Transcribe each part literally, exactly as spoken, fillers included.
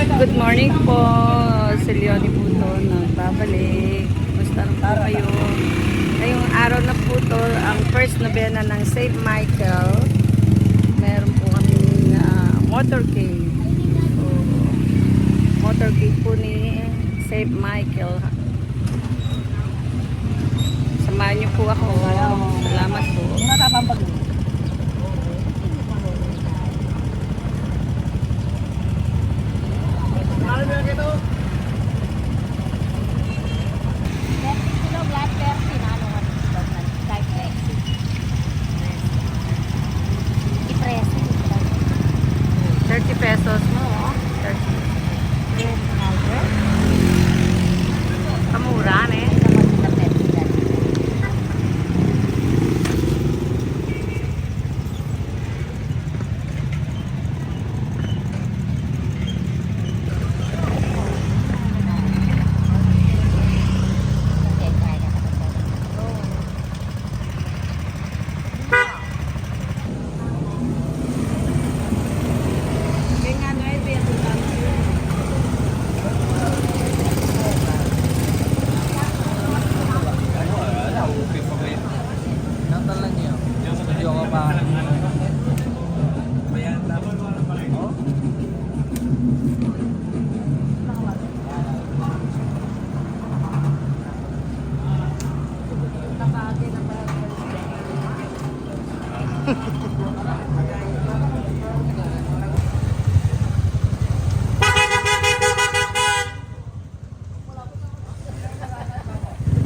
Good morning po. Si Leonie po to, nagbabalik. Kumusta na po kayo? Ngayong araw na po to, ang first novena ng Saint Michael. Meron po kami na motorcade. So, motorcade po ni Saint Michael. Samahan niyo po ako. Salamat po. Thirty kilo, flat thirty na ano nga, kilo na, kahit thirty. Ipreso, ipreso. Thirty pesos mo, oh. Thirty. Thirty na, eh. Kamura, eh.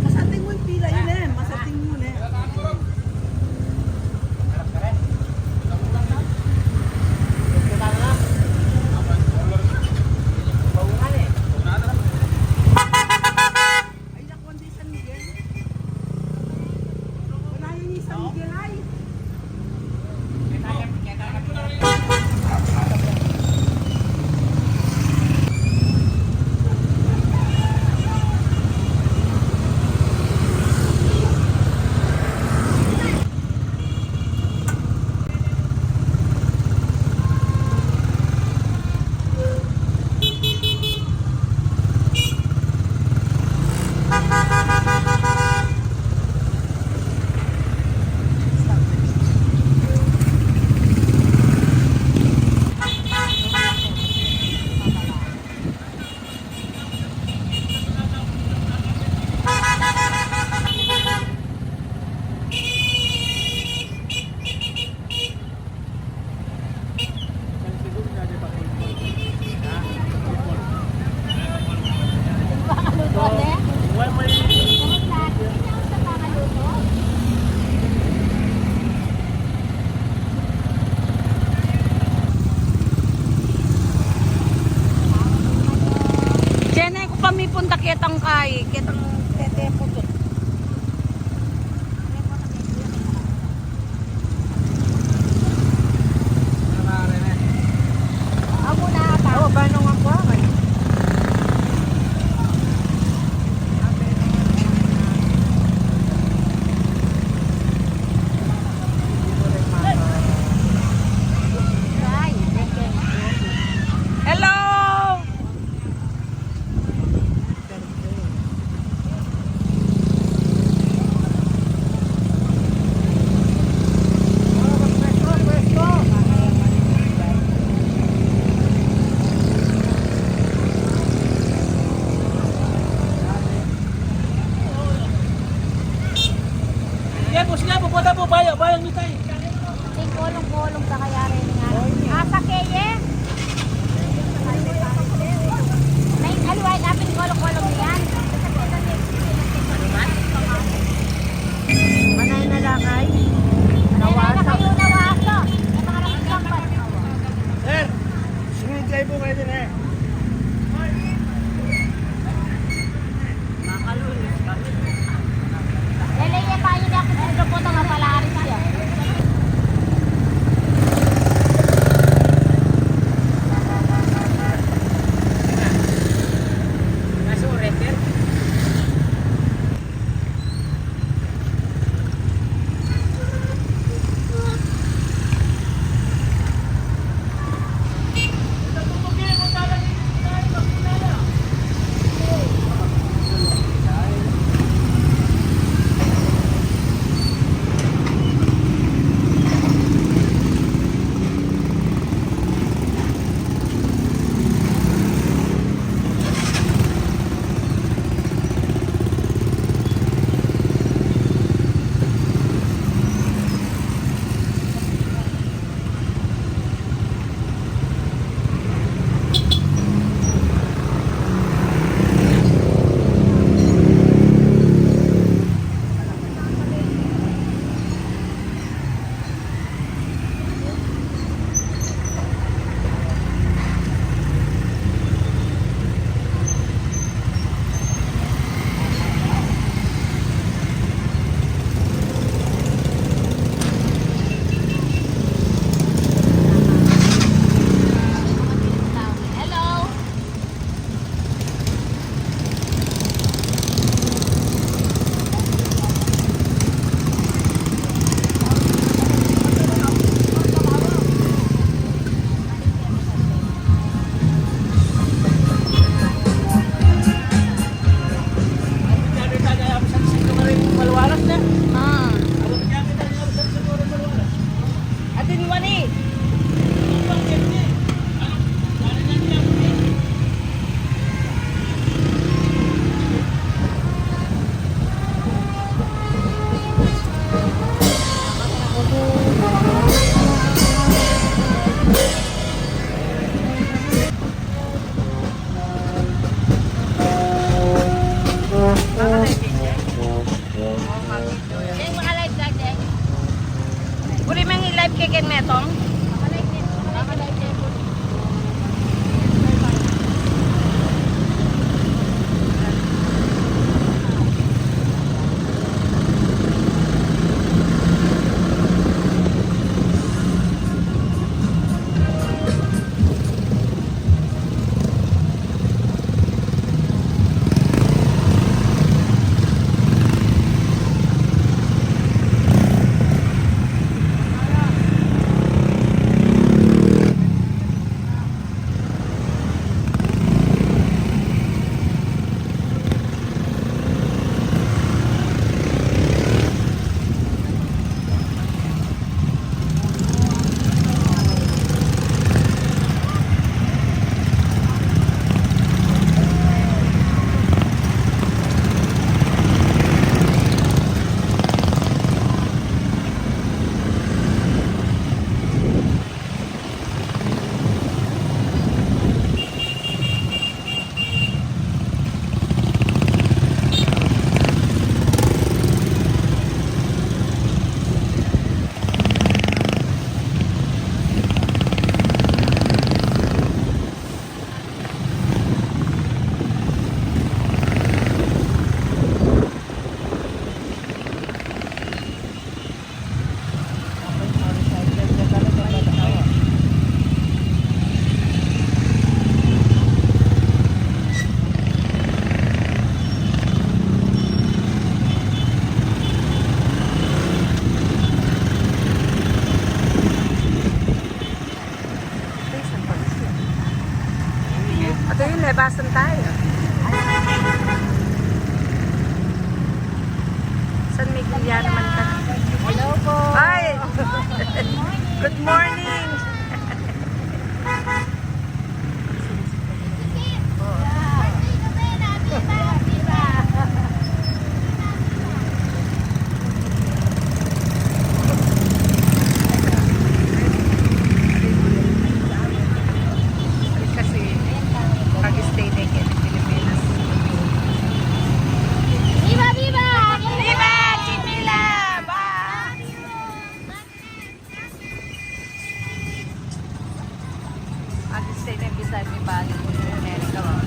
Masating mu ing pila yu ne, masating mu ne. Ay, naku, hindi San Miguel. Wala yung San Miguel, ay. Diyan na ku pa mipunta ketang kai, ketang tete putut. Ako na ata. Ako, banong ako, ah. Hello! Yan, boss nga, pupunta po, bayo, bayo, mitay. Ting kolong-kolong ka kaya rin nga. Asa keye? May aliway natin kolong-kolong yan. Manay na lakay. Manay na kayo na waso. May mga nakikita pa. Sir, sunod kayo po kayo din eh. Lele, iya pa yun, aku gusto po ito mapalaris siya. Deng, maka-live ka, Deng. Buri meng i-live ke ken Metong. Ato yun, lebasan tayo. San Miguel ya naman ka. Hello po. Ay! Good morning! Kasi pag-stay na kaya ng Pilipinas. Viva, viva! Viva, Chipila! Ba! Agis tayo na bisa mi balik ko sa Amerika, oh.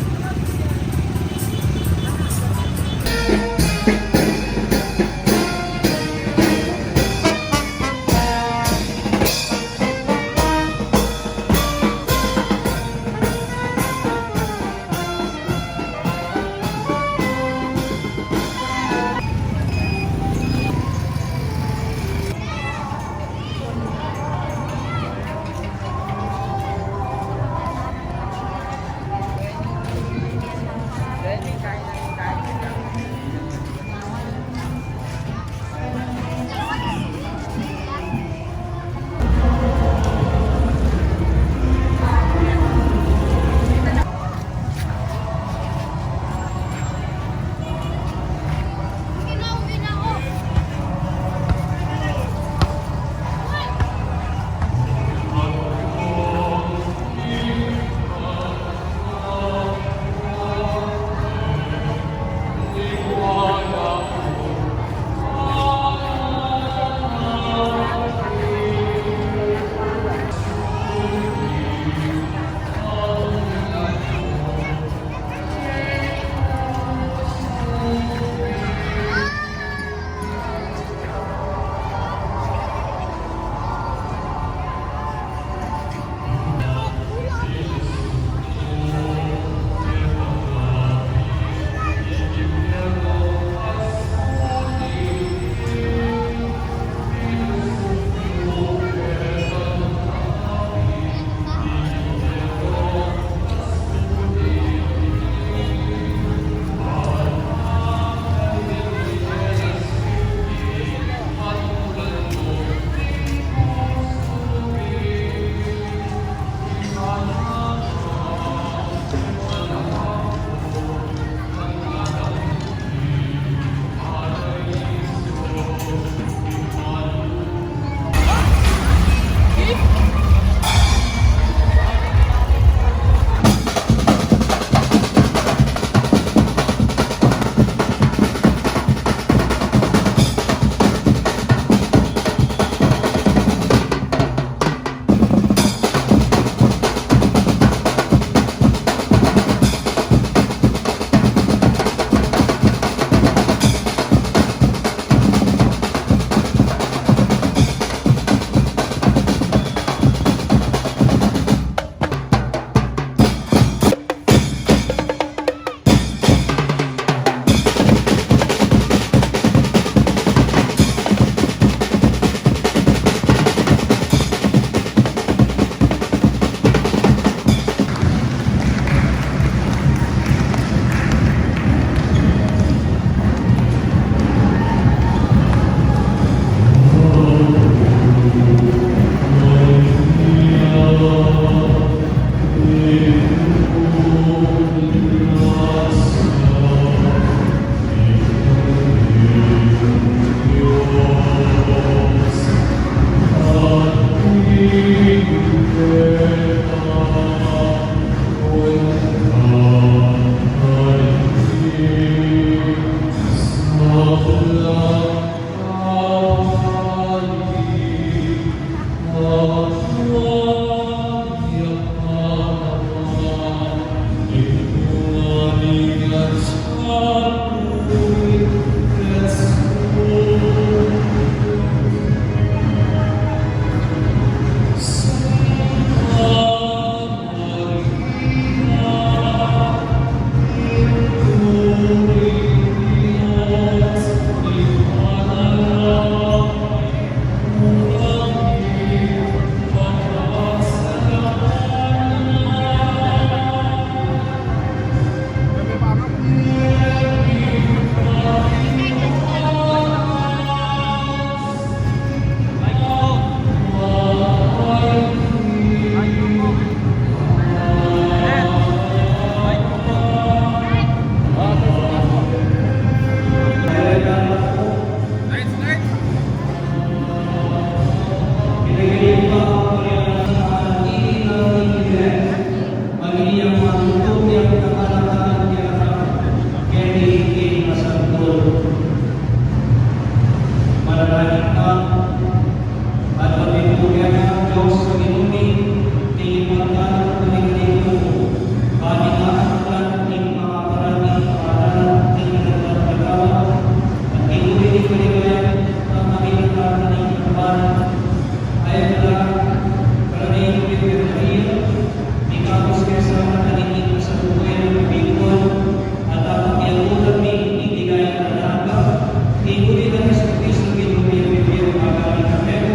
Maging yang matutup yang kakalatan yang keni king masantul. Manalangin ka, at pagpipurian ka, Dios, sa Ginu mi, king pagkalatan ning Ginu, pati nga ang ning mga parati, para king kagawad, at king uri ning kaligayan, ang kami ng kakaning kapal, ay pala, para ning Birhen Maria, Ikabus ke sana kaniting kasalukuyan a kabiguan, at ang pakiagutan mi, iti kayang alaga, ing uri nang Jesucristo, Ginu mi, a bibie king pagkakamit na kami,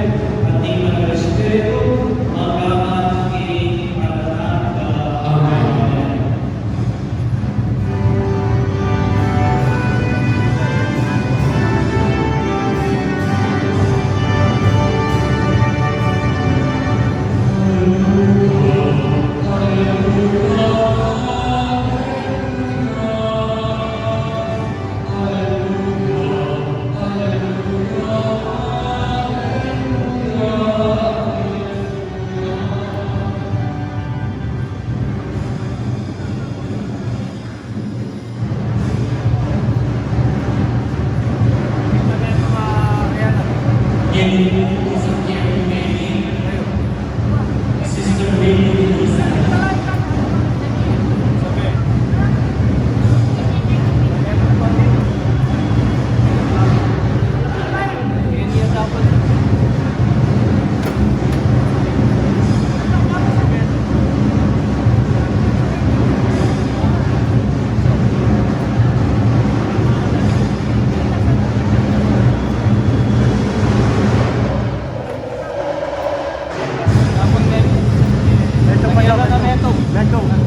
at ning Banal a Espiritu, magpaman king alang angga. Amen. Beto pa yan, Beto. Beto.